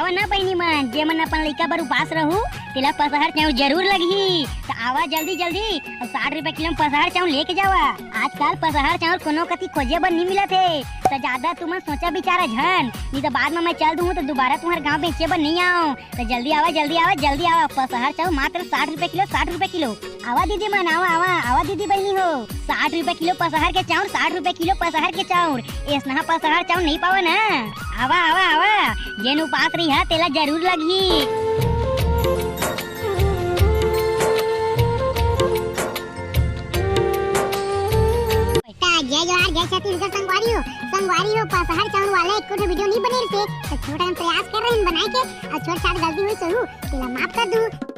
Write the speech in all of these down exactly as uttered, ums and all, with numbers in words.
आवा ना बहिनी मन, जे मन अपन लइका बर उपास रहू, तेला पसहर चाउर जरूर लगही। त आवा जल्दी जल्दी, अउ साठ रुपया किलो म पसहर चाउर लेके जावा। आजकल पसहर चाउर कोनो कति खोजे बर नइ मिलत हे, त जादा तुमन सोचा बिचारा झन, नइ त बाद म मैं चल दूहूं त दुबारा तुम्हर गांव बेचे बर नइ आऊं। त जल्दी आवा, जल्दी आवा, जल्दी आवा, पसहर चाउर मात्र साठ रुपया किलो, साठ रुपया किलो। आवा दीदी मन, आवा, आवा, आवा दीदी बहिनी हो। साठ रुपया किलो पसहर के चाउर, साठ रुपया किलो पसहर के चाउर। एसनहा पसहर चाउर नइ पावा ना। आवा, आवा, आवा। जेन उपास रही हा, तेला जरूर लगही। त जय जोहार, जय छत्तीसगढ़ संगवारी हो। संगवारी हो, पसहर चाउर वाला एको ठो video नइ बने रहिसे, त छोटा हम प्रयास कर रहे हैं बनाए के, अउ छोट छाट गलती होइस होहू, तेला माफ कर दू।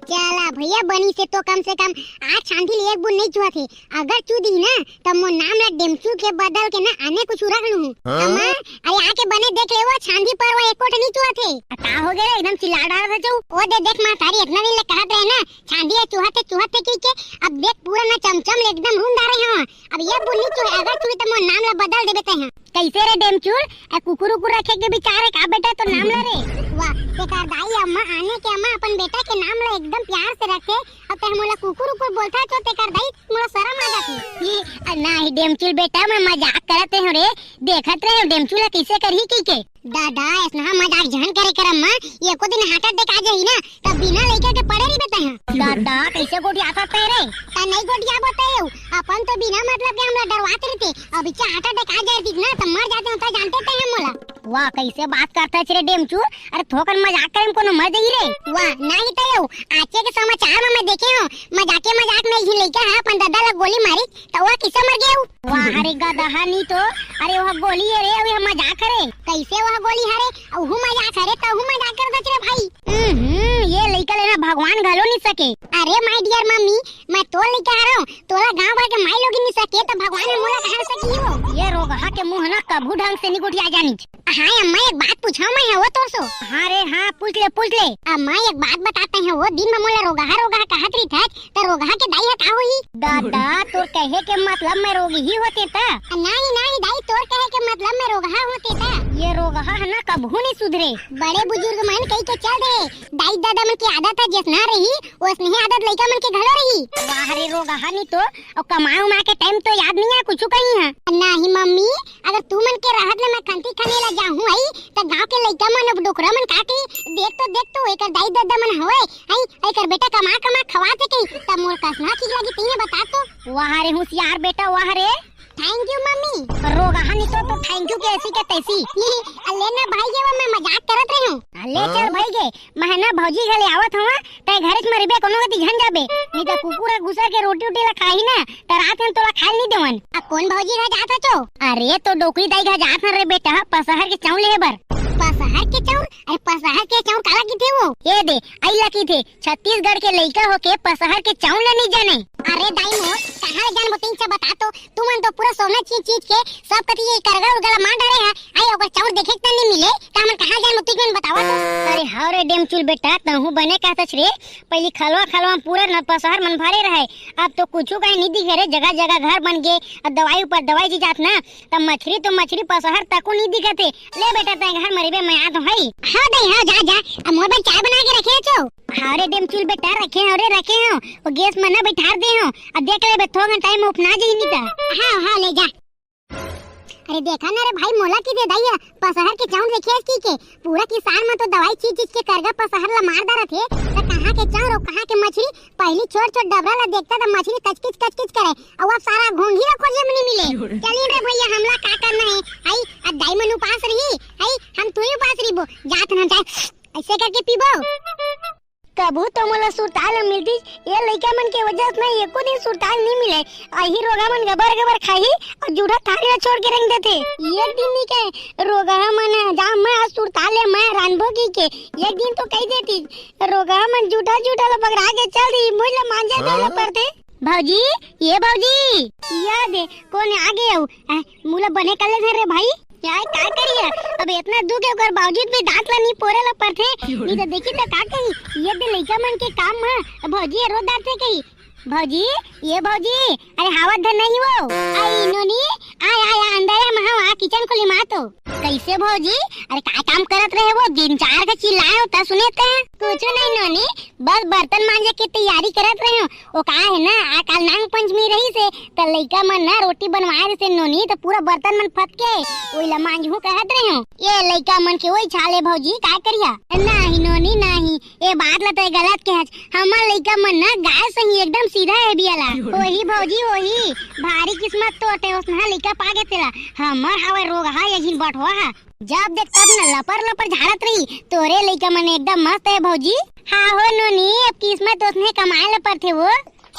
चला भैया, बनी से तो कम से कम आज छांदी ले एक बूंद नइ चुहत हे। अगर चू दिही ना, त मोर नाम ला डेमचू के बदल के ना आने कुछ रख लूहूं। हाँ? अम्मा, अरे आके बने देख ले, वो छांदी पर वो एको ठन नइ चुहत हे। आ, का हो गे रे, एकदम चिल्ला डारत हस। ओ दे देख महतारी, इतना दिन ले कहत रहे ना, छांदी ह चुहत हे, चुहत हे कहिके। अब देख पूरा ना चमचम ले एकदम रूंध डारे हवं। अब ये बूंद नइ चुहे, अगर चुही त मोर नाम ला बदल देबे तैं हा। कइसे रे डेमचुल, ए कुकुर उकुर रखे के बिचार हे का बेटा तोर नाम ला रे? वाह, तेकर दाई अम्मा आने के अम्मा अपन बेटा के नाम ला एकदम प्यार से रखे, अउ तैं मोला कुकुर उकुर बोलथस तो तेकर दाई मोला सरम आ जाथे। ये, अ, नाही डेमचुल बेटा, मैं मजाक करत रहेंव रे, देखत रहेंव डेमचुल ह कइसे करही कहिके। दादा, एसनहा मजाक झन करे कर अम्मा, एको दिन heart attack आ जाही ना, त बिना लइका के पड़े रहिबे तैं हा। दादा, कइसे गोठियाथस तैं रे? त नइ गोठियाबो तैं हो, अपन तो बिना मतलब के हमला डरवात रहिथे, अब इच्छा heart attack आ जाए रहितिस ना, त मर जातेंव, त जानते तैं हा मोला। वाह, कइसे बात करथस रे डेमचू, अरे थोकन मजाक करे म कोनो मर जाही रे। वाह, नाही तैं हो, आजे के समाचार म मैं देखे हंव, मजाके मजाक म एक झिन लइका ह अपन ददा ला गोली मारिस, त वो कइसे मर गे हो? वाह रे गदहा नी तो, अरे वो गोली हरे, अउ ये मजाक हरे। कइसे वो गोली हरे? अउ हू मजाक हरे, त हू मजाक करथस रे भाई। हम्म, ये लइका ले ना भगवान घलो नइ सके। अरे my dear मम्मी, मैं तोर लइका हरंव, तोला गांव भर के माई लोगिन नइ सके, त भगवान ह मोला कहां ले सकही वो? ये रोगहा के मुंह ना कभू ढंग से नइ गोठिया जानिस। हाय अम्मा, एक बात पूछंव मैं हा वो तोर से। हाँ रे हाँ, पूछ ले, पूछ ले। अम्मा, एक बात बता तैं हा, वो दिन म मोला रोगहा रोगहा कहत रहिथस, त रोगहा के दाई ह का होही? दादा, तोर कहे के मतलब मैं रोगही होतेंव त? नाही, नाही दाई, तोर कहे के मतलब मैं रोगहा होतेंव त। ये रोगहा ह ना कभू नइ सुधरे। बड़े बुजुर्ग मन कहिके चल दे, दाई ददा मन के आदत ह जेसना रही, ओसने आदत लइका मन के घलो रही। वाह रे रोगहा नी तो, अउ कमाए उमाए के time तो याद नइ हे कुछु कहीं हा। नाही मम्मी, अगर तुमन के रहत ले मैं खंती खने ला जाहूं हई, त गांव के लइका मन अउ डोकरा मन का कही, देख तो, देख तो, एकर दाई ददा मन हवय, हई, एकर बेटा कमा कमा खवाथे कही, त मोर कसना ठीक लगी, तहीं बता तो। वाह रे होशियार बेटा, वाह रे। Thank you mummy. रोगहा नी तो, तो thank you के ऐसी के तैसी। ले ना भाई, ये वो मैं मजाक करत रहेंव। ले चल भाई गे, मैं ना भौजी घरे आवत हवं, तैं घरे म रहिबे, कोनो कती झन जाबे, नइ त कुकुर ह घुसर के रोटी उटी ला खाही ना, त रात में तोला खाए नइ देवन। आ कोन भौजी घर जात हस तो? अरे तो डोकरी दाई घर जात हन रे बेटा, पसहर के चाउर लेहे बर। पसहर के चाउर? अरे पसहर के चाउर काला किथे वो? ये दे, अइला किथे, छत्तीसगढ़ के लइका होके पसहर के चाउर ला नइ जाने। अरे दाई मोर, कहां ले जानबो तैं हा बता तो, तुमन तो पूरा सोना चीज चीज के सब कती ये करगा उरगा ला मार डारे हा। आई ओकर चाउर देखे के त नइ मिले, त हमन कहां जान मुत्ती मन बतावा तो। अरे हाव रे डेमचुल बेटा, तहूं बने कहथस रे, पहिली खलवा खलवा म पूरा न पसहर मन भरे रहय, अब तो कुछु कहीं नइ दिखे रे, जगह जगह घर बन गे, अब दवाई ऊपर दवाई जी जात ना, त मछरी तो मछरी पसहर तको नइ दिखत हे। ले बेटा तैं घर म रहिबे, मैं आत हंव हई। हाव दाई हाव, जा जा, अब मोर बर चाय बना के रखे हस तो। हाव रे डेमचुल बेटा, रखे हंव रे, रखे हंव, वो गैस म ना बइठार दे हंव, अब देख लेबे थोकन time म उफना जाही नइ त। हाव हाव, ले जा। अरे देखा ना रे भाई, मोला किथे दाई ह पसहर के चाउर देखे हस कहिके, पूरा किसान मन तो दवाई छींच छींच के करगा पसहर ला मार डारत हे, त कहां के चाउर अउ कहां के मछरी? पहिली छोट छोट डबरा ला देखता त मछरी कचकिच कचकिच करे, अउ अब सारा घोंघी ला खोजे म नइ मिले। चलिन रे भैया, हमला का करना हे, हई, अब दाई मन उपास रही, हई, हम थोड़ी उपास रहिबो, जात हन चाय अइसे करके पीबो। कभू तो मोला सुरताल ह मिलतिस, ये लइका मन के वजह से ना एको दिन सुरताल नइ मिले। अही रोगहा मन गबर गबर खाही अउ जूठा थारी ला छोड़ के रेंग देथे। एक दिन नइ कहे, रोगहा मन ह, जा मैं आज सुरताल ले मैं रांधबो कहिके, एक दिन तो कहि देतिस, रोगहा मन जूठा जूठा ला बगरा के चल दिही, मुझ ला मांजे देला परथे। भौजी, ये भौजी, ये दे, कोन आगे अउ? आ, मुंह ला बने कर ले धर रे भाई। यार, का करिया? अब इतना दुख हे, ओकर बावजूद भी दांत ला नी पोरे ला परथे। नी तो देखी तो का कही, ये दे लइका मन के काम ह, भौजी ये रो दांत से कही। भौजी, ये भौजी, अरे हावत धन नहीं वो। आई नोनी, आ, आ, आ, अंदर है, महा, आ, किचन खोली मा तो। कैसे भौजी? अरे का काम करत रहे वो? दिन चार के चिल्लाए हो, त सुने ते। कुछ नहीं नोनी, बस बर्तन मांजे की तैयारी करत रहे हो। वो का है ना, आ काल नांग पंचमी रहिसे, त लइका मन ना रोटी बनवाए रहिसे नोनी, त पूरा बर्तन मन फटके, ओइला मांजहूं कहत रहे हो। ये लइका मन के ओई छाले भौजी, का करिया? नाही नोनी, नाही, ए बात ला तय गलत कहच। हमर लइका मन ना गाय सही एकदम सीधा है बियाला। ओही भौजी, ओही, भारी किस्मत तो ते ओसनहा लइका पागे तेला। हमर हवय रोगहा, ये झिन बटवा हा। जब देख तब न लपर लपर झाड़त रही, तोरे लइका मन एकदम मस्त है भौजी। हाँ हो नोनी, अब किस्मत ओसने कमाए ला परथे वो।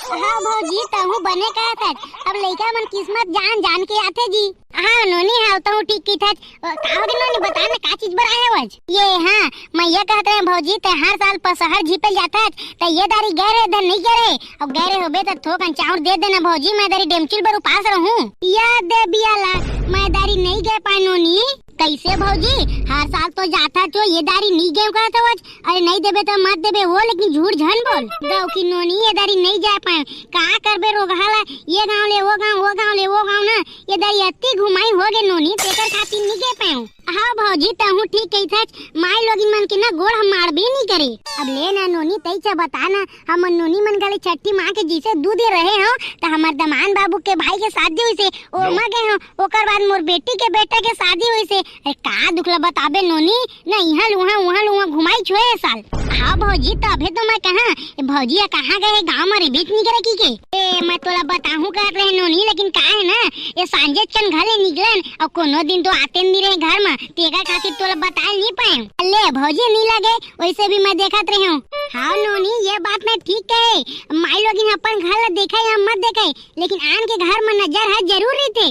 हाँ भौजी, तहूँ बने कहत हस। अब लइका मन किस्मत जान जान के आथे जी। हाँ नोनी, हाँ तहूँ ठीक कहिथस। अ, का होगे नोनी, बता ना का चीज बर आए हवस? ये हाँ, मैं ये कहत रहे भौजी, ते हर साल पसहर झिपे ल जाथस, ते ये दारी गए रहे धन नहीं गए रहे? अब गए रहे होबे त थोकन चाउर दे देना भौजी, मैं दारी डेमचुल बर उपास रहूं। या दे बियाला, मैं दारी नहीं गए पाए नोनी। कैसे भौजी, हर साल तो जाथस जो ये दारी नहीं गए कहत हवस? अरे नहीं देबे त मत देबे वो, लेकिन झूठ झन बोल। गौ की नोनी ये दारी नहीं जाए पाए, का करबे रोगहा ला, ये गांव ले वो गांव, वो गांव ले वो गांव ना, ये दारी अति घुमाई होगे नोनी, तेकर खातिर नहीं गए पाए। हाँ भौजी, तहूँ ठीक कहिथस, माई लोगिन मन के ना गोड़ हम मारबे नहीं करे। अब ले ना नोनी, तइचा बता ना, हमन नोनी मन घले छठी माँ के जइसे दू दिन रहे हो, त हमर दमान बाबू के भाई के शादी होइसे, ओमा गए हो, ओकर बाद मोर बेटी के बेटा के शादी होइसे। अरे का दुख ला बताबे नोनी, ना इहाँ लुहा, उहाँ लुहा घुमाई छोए साल। हाँ भौजी, तभे तो मैं कहा, ए भौजी, ये कहाँ गए हे? गाँव में रिबीच नहीं करे की के? ए, मैं तोला बताहूँ कहत रहे नोनी, लेकिन का है ना, ये सांझे चन घले निकलन, और कोनो दिन तो आते नहीं रहे घर में, तेकर खातिर तोला बताए नहीं पाए। ले भौजी, नहीं लगे, वैसे भी मैं देखत रहे हूँ। हाँ नोनी, ये बात मैं ठीक कहे, माई लोगिन अपन घर ला देखे या मत देखे, लेकिन आन के घर में नजर है जरूर रहिथे।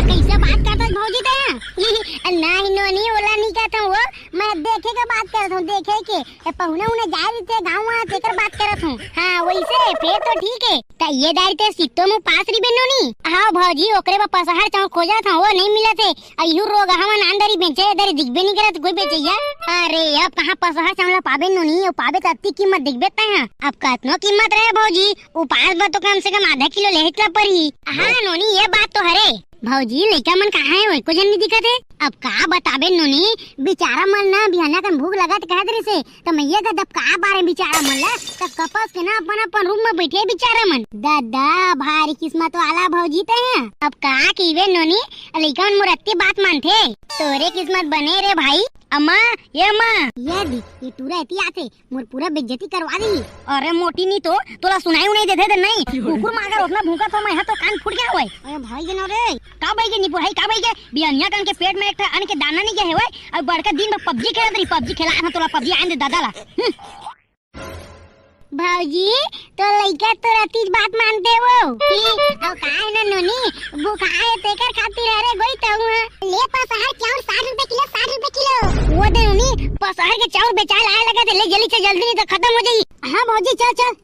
कैसे बात करत हस भौजी ते? नहीं नोनी, ओला नहीं कहत हूँ वो, मैं देखे के बात करत हूँ, देखे के। ए, पहुना उना जाए रहिथे गाँव में, तेकर बात करत हूँ। हाँ, वैसे फेर तो ठीक है। त ये दारी ते सित्तो में पास रहिबे नोनी? हाँ भौजी, ओकरे बर पसहर चाउर खोजत हूँ, वो नहीं मिलत है। अइहू रोगहा मन आन दारी बेचे, ए दारी दिखबे नहीं करत कोई बेचैया। अरे, अब कहाँ पसहर चाउर ला पाबे नोनी, वो पाबे त अत्ती कीमत दिखबे तहाँ। अब कतनो कीमत रहे भौजी, उपास बर तो कम से कम आधा किलो लेहेच ला परही। हाँ नोनी, ये बात तो हरे। भौजी, लइका मन कहाँ है? एको झन नहीं दिखत है। अब का बताबे नोनी, बिचारा मन ना बिहाना कन भूख लगत कहत रहिसे, त मैं ये कहत अब का बारे बिचारा मन ला, त कपस के ना अपन अपन रूम में बैठे बिचारा मन। दादा, भारी किस्मत वाला भौजी ते हैं। अब का कहिबे नोनी, लइका मन मोर अत्ती बात मानथे। तोरे किस्मत बने रे भाई। अम्मा, ये अम्मा। ये दी, ये टूरा एती आथे। मोर पूरा बेइज्जती करवा दिही। अरे मोटी नी तो, तोला सुनाई उनाई देथे ते नहीं? कुकुर मागर ओतना भूंकत हो, मैं हा तो कान फूट गया होय। अरे भाई के ना रे। का भाई के नी पढ़ाई, का भाई के? बियनिया कन के पेट में एक ठा अन्न के दाना नहीं गया है होय। अब बड़का दिन भर पबजी खेलत रही, पबजी खेला था तोला, पबजी आन दे दादा ला। हम्म। भौजी, तो लइका तो रतीज बात मानते वो। कि, अब का है ना नोनी, भूखा है तेकर खातिर हरे गोई तहूँ हा। ले पसहर चाउर साठ रुपए किलो, साठ रुपए किलो। वो दे नोनी, पसहर के चाउर बेचाए लाए लगा थे, ले जल्दी चल, जल्दी नहीं तो खत्म हो जाई। हाँ भौजी, चल, चल।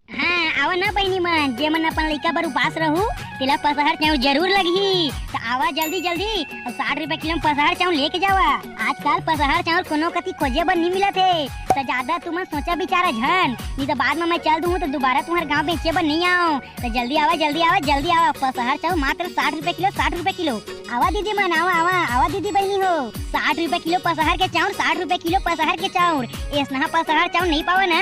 हाँ, आवा ना बहिनी मन, जे मन अपन लइका बर उपास रहू, तेला पसहर चाउर जरूर लगही। त आवा जल्दी जल्दी, अउ साठ रुपए किलो में पसहर चाउर लेके जावा। आजकल पसहर चाउर कोनो कति खोजे बर नहीं मिलत हे, त ज्यादा तुमन सोचा बिचारा झन, नहीं तो बाद में मैं चल दूँ तो दोबारा तुम्हारे गाँव बेचे बर नहीं आऊँ। त जल्दी आवा, जल्दी आवा, जल्दी आवा, पसहर चाउर मात्र साठ रुपए किलो, साठ रुपए किलो। आवा दीदी मन, आवा, आवा, आवा दीदी बहिनी हो। साठ रुपए किलो पसहर के चाउर, साठ रुपए किलो पसहर के चाउर। एसनहा पसहर चाउर नहीं पावा ना।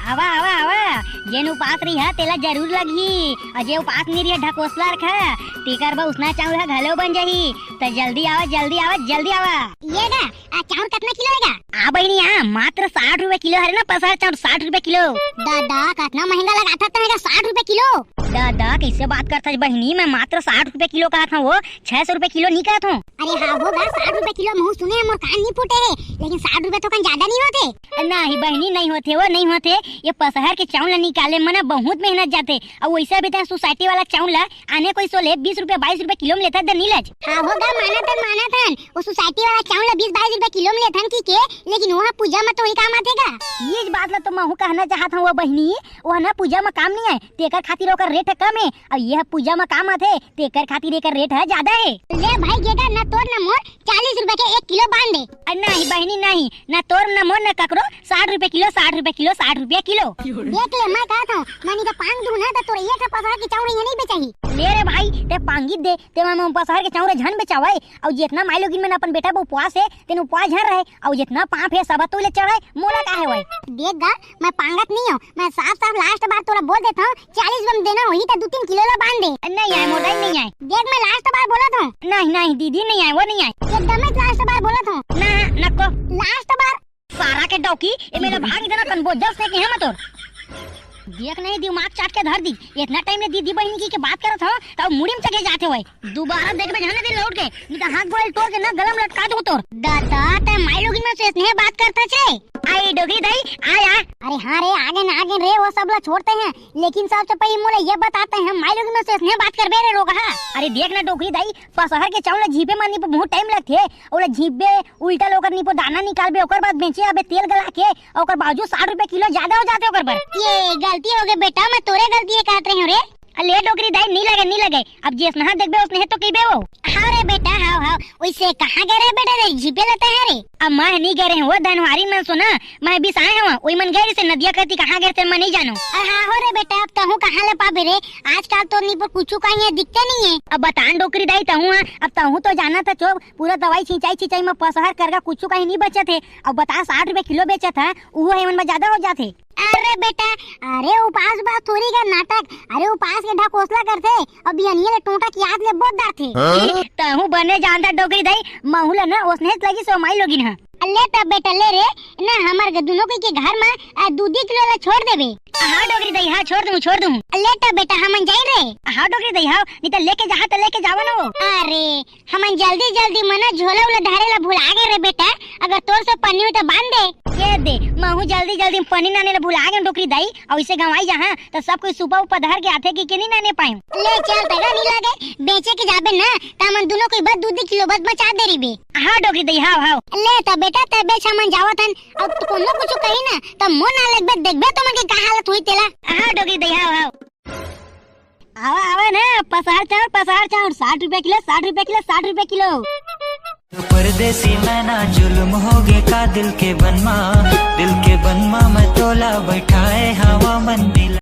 आवा, आवा, आवा। जेन उपास रही हा, तेला जरूर लगही। अउ जे उपास नहीं रही हा, ढकोसला रखा, तेकर बर उसना चाउर हा घलो बन जाही। त जल्दी आवा, जल्दी आवा, जल्दी आवा। ये गा, आ चाउर कतना किलो हे गा? आ बहिनी, आ मात्र साठ रुपए किलो हरे ना, पसहर चाउर साठ रुपए किलो। दादा, कतना महंगा लगाथस तैं गा, साठ रुपए किलो। दादा, कैसे बात करथस बहिनी, मैं मात्र साठ रुपए किलो कहत हूँ, वो छह सौ रुपए किलो नहीं कहत हूँ। अरे हाँ हो गा, साठ रुपए किलो महूँ सुने हँव, मोर कान नहीं फूटे हे, लेकिन साठ रुपए थोकन ज्यादा नहीं होथे? नहीं बहिनी, नहीं होथे वो, नहीं होथे। ये पसहर के चाउर ला निकाले म ना बहुत मेहनत जाथे, अउ वैसे भी तैं सोसाइटी वाला चाउर ला आने कोई सो ले बीस रुपए, बाईस रुपए किलो में लेथस, नहीं लेथस? हाँ हो गा, मानत हन, मानत हन। वो सोसाइटी वाला चाउर ला बीस बाईस रुपए किलो में लेथन की के, लेकिन वहाँ पूजा म तो ही काम आथे का? इस बात ला तो महू कहना चाहत हूँ वो बहिनी, वो ना पूजा म काम नहीं आए, तेकर खातिर ओकर रेट ह कम है, और ये पूजा म काम आथे, तेकर खातिर एकर रेट ह ज्यादा है। ले भाई गेगा, ना तोर ना मोर, चालीस रुपए के एक किलो बांध दे। अरे नहीं बहिनी नहीं, ना तोर ना मोर ना ककरो, साठ रुपए किलो, साठ रुपए किलो, साठ रुपए किलो। देख ले, मैं कहत हूँ, मैं नहीं तो पांग दूं ना, तो तोर एक ठा पसहर के चाउर यहाँ नहीं बेचाही। ले रे भाई, ते पांगी दे, ते मैं पसहर के चाउर झन बेचावय, और जितना माई लोगिन मन अपन बेटा वो उपवास है, तेन उपवास झन रहे, और जितना पाप है सब तो ले चढ़े, मोला का है वही। देख गा, मैं पांगत नहीं हूँ, मैं साफ साफ लास्ट बार तोला बोल देता हूँ, चालीस बम देना होही तो दो तीन किलो ला बांध दे। नहीं आए मोर दाई, नहीं आए। देख मैं लास्ट बार बोलत हूँ। नहीं नहीं दीदी नहीं आए, वो नहीं आए। एकदम लास्ट बार बोलत हूँ। ना नको। लास्ट बार। सारा के डौकी, ये मेरा भाग इतना कन बोझ जब से कि हम तोर। देख नहीं दिमाग चाट के धर दी, इतना टाइम ले दीदी बहिनी की के बात करत हूँ, तब मुड़ी में चढ़े जाते हुए। दोबारा देखबे झन दे लौट के, नहीं तो हाथ गोड़ तोड़ के ना गला में लटका दूं तोर। दादा, ते माई लोगिन मन से स्नेह बात करता छे। आई डोगरी दाई, आ आ। अरे हाँ रे, आगे ना आगे रे, वो सब ला छोड़ते हैं, लेकिन सबसे पहले मोला ये बताते हैं, माई लोगिन मन से स्नेह बात करबे रे रोगहा। अरे देख ना डोगरी दाई, पसहर के चाउर ला झीपे मारनी पर बहुत टाइम लगथे, ओला झीपबे, उल्टा लोकर नी पर दाना निकालबे, ओकर बाद बेचे आबे तेल गला के, ओकर बावजूद साठ रुपए किलो ज्यादा हो जाते ओकर बर। ये गलती हो गई बेटा, मैं तोरे गलती है कहत रही हूँ रे। अले डोकरी दाई, नी लगे, नी लगे। अब जेसनहा देखबे, ओसने तो कहिबे वो। हाँ रे बेटा, हाँ, हाँ। वैसे कहाँ गए रहे बेटा रे, झीपे लेते हैं रे? अब मैं नी गए रहे, वो धनवारी मन सुना, मैं भी आए हूँ, वही मन गए से नदिया करती कहाँ गए थे, मैं नहीं जानू। अरे हाँ हो रे बेटा, अब तहूँ कहाँ ले पाबे रे, आजकल तो नी पर कुछ कहीं है, दिखते नहीं है। अब बतान डोकरी दाई तहूँ, हाँ, अब तहूँ तो जाना था चोप, पूरा दवाई छिंचाई छिंचाई में पसहर करगा कुछ कहीं नहीं बचत है। अब बता, साठ रुपए किलो बेचत है, उहो हेमन में ज्यादा हो जाथे। अरे बेटा, अरे उपास उपास थोड़ी का नाटक, अरे उपास के ढकोसला करथे, अब बिहनिया ले टोंटा की याद ले बोत डारथे। हाँ? तहूँ बने जानता डोकरी दाई, महू ल न ओसने लगी सो माई लोगिन ह। ले तब बेटा ले रे, ना हमर ग-, दुनों कोई के घर में, आ, दू दी किलो ला छोड़ देबे। हाँ डोकरी दाई, हाँ छोड़ दूँ, छोड़ दूँ। ले तब बेटा हमन जाई रे। हाँ डोकरी दाई, हाँ, नहीं तो लेके जा, तो लेके जावा ना वो। अरे, हमन जल्दी जल्दी मना झोला उला धरे ला भुला गए रे बेटा, अगर तोर से पन्नी हो तो बांध दे। ये दे, महू जल्दी जल्दी में पन्नी नाने ला भुला गए डोकरी दाई, और इसे गंवाई जहाँ तो सब कोई सुपा उपा धर के आथे कि, कि नहीं नाने पाए। ले चल तगा नहीं लगे, बेचे के जाबे ना, त हमन दोनों कोई बस दू दू किलो बस बचा दे रही बे। हाँ डोकरी दाई, हाव हाव। ले त बेटा, त बेच हमन जावत हन, अब तो कोनो कुछ कही ना, त मोर ना लगबे, देखबे तुमन के का हालत हुई तेला। हाँ डोकरी दाई, हाव हाव। आवा, आवा ना, पसहर चाउर, पसहर चाउर, साठ रुपया किलो, साठ रुपया किलो, साठ रुपया किलो। परदेसी मैना जुल्म हो गए का दिल के बनमा, दिल के बनमा मैं तोला बैठाए हवा मन मिला।